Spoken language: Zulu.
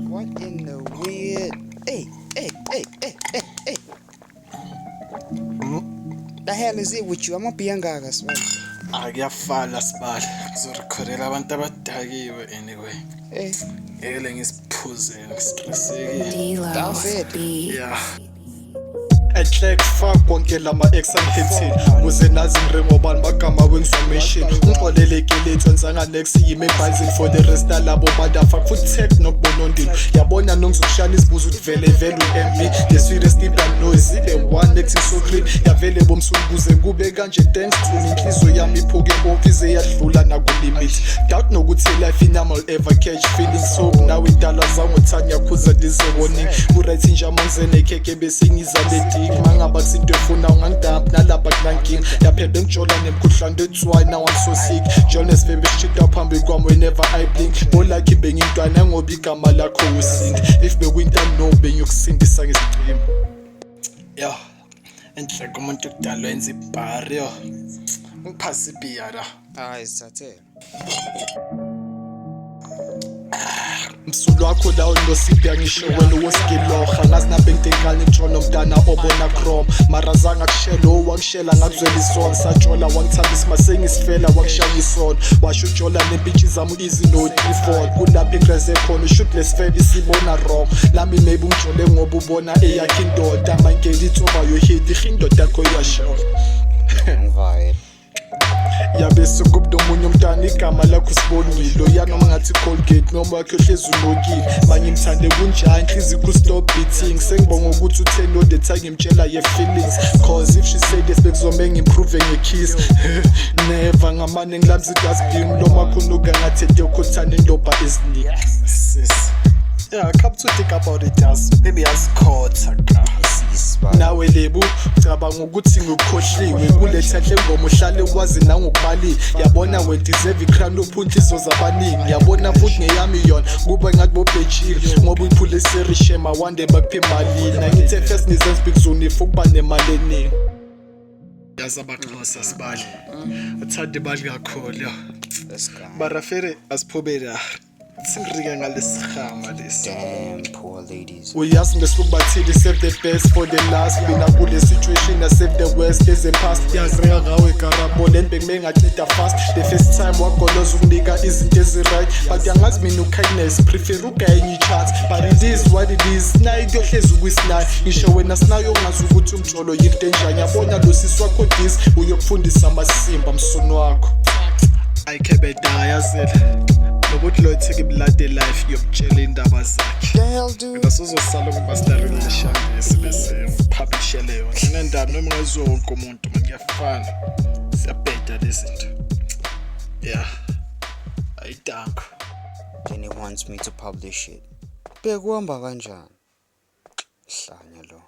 What in the weird? Hey, hey, hey, hey, hey, hey. The hell is it with you? Amabhiya angaka, sibali. Akuyafana, sibali, ngizorekhodela abantu abadakiwe anyway. Hey. Ngeke ngisiphuzele, ngistressekile. D-Lo Stop it. B. Yeah. Enhle fuck wonke lama ex angihithile kuze nazi ngirengobani bagama wengizwa-mention ungixolelekile enzanga next yimi advising for the rest alabo motherfuck futhi tech nokubonondini yabona nongizokushana izibuzo ukuthi vele vele u-MV the sweetest deep and noise the one next so clean yavele bomsuku kuze kube kanje. Thanks to inhliziyo yami iphuke off ize yadlula nakulimit doubt nokuthi life inama will ever catch feelings so nawe idala zangothanya khuza this a warning. Ku-right nje amanzi nekhekhe bese ngiza le dick mangaba kusinto efuna ungangidump nalapha kunankinga yaphela bengijola nemkhuhlane. That's why now I'm so sick. Jones baby shita phambi kwami whenever I blink bolakhi bengintwana ngoba igama lakho usindi if bekwinto no bengiyokusindisa ngesicimo yo enhle kumuntu kudala wenza ibhari yo ngiphasa ibhiya la. Hayi, zithathele. Msulu wakho lawo nosipya ngisho wena wosigiloha ngazi nabengitenkani ngitsho mntana obona chrome mara zange akushela wakushela ngakuzwela isona satshola wangithambisa masengisifela wakushaya isona washo ujola nempintshi zami easy no 3 4 kulapho ingreze khona ushoot lesifebe isibona wrong nami maybe ungijole ngoba ubona eyakhe indoda mangeli it's over your head indoda yakho iyashona. Ngivaye. Yabe sekuba nomunye umntwana igama lakho sibongile ya noma ngathi Colgate noma wakhe hlezi unokile manje ngimthande kunjani inhliziyo ku-stop beating sengibonga ukuthi uthe no the time ngimtshela ye-feelings cause if she said yes bekuzome ngimprove nge-kiss never ngamane ngilamza idustbin umlomo wakho unuka ngathi etiyokhothana indobha eziningi sis. Yeah, come to think about it, yazi maybe yazikhotha ka. Sisibali. Nawe lebu cabanga ukuthi ngikukhohliwe kuletha hle ngoma uhlale wazi nangokubalile yabona we deserve icrown lophunhlizo zabaningi yabona futhi ngeyami yona kuba ngathi bobhejile ngoba uyiphule serishema wande bakuphe imalini nangithe first nizenza big zone if ukuba nemali eningi yazi abaxhosa sibali athanda imali kakhulu yo. Let's go. Barafere asiphube la singirike ngalesihama lesi. Damn, poor ladies. Uyazi ngesilungu bathile save the best for the last. Mina kule situation I save the worst as a past yazireka ngawe garabo le nto bekume ngaceda fast the first time wagoloza ukunika izinto ezi-right but angazi mina u-kindness prefer ugayenye i-chance but it is what it is nayo kuyohlezi ukwisinayo ngisho wena sinayo ungazi ukuthi umjolo yinto enjani yabona lo sisi wakho this uyokufundisa amasimba msunu wakho ayikhebeda yazela nokuthi lo ithike blood life yokutshela indaba zakhe. The hell, dude? Mina sizosala ukuba silarile leshangesi bese ngipublishele yona inendaba noma ngaziwa wonke umuntu man kuyafana siyabheda lezi zinto yeah ayidanko. Then he wants me to publish it. Bekuhamba kanjani? Hlanya lo.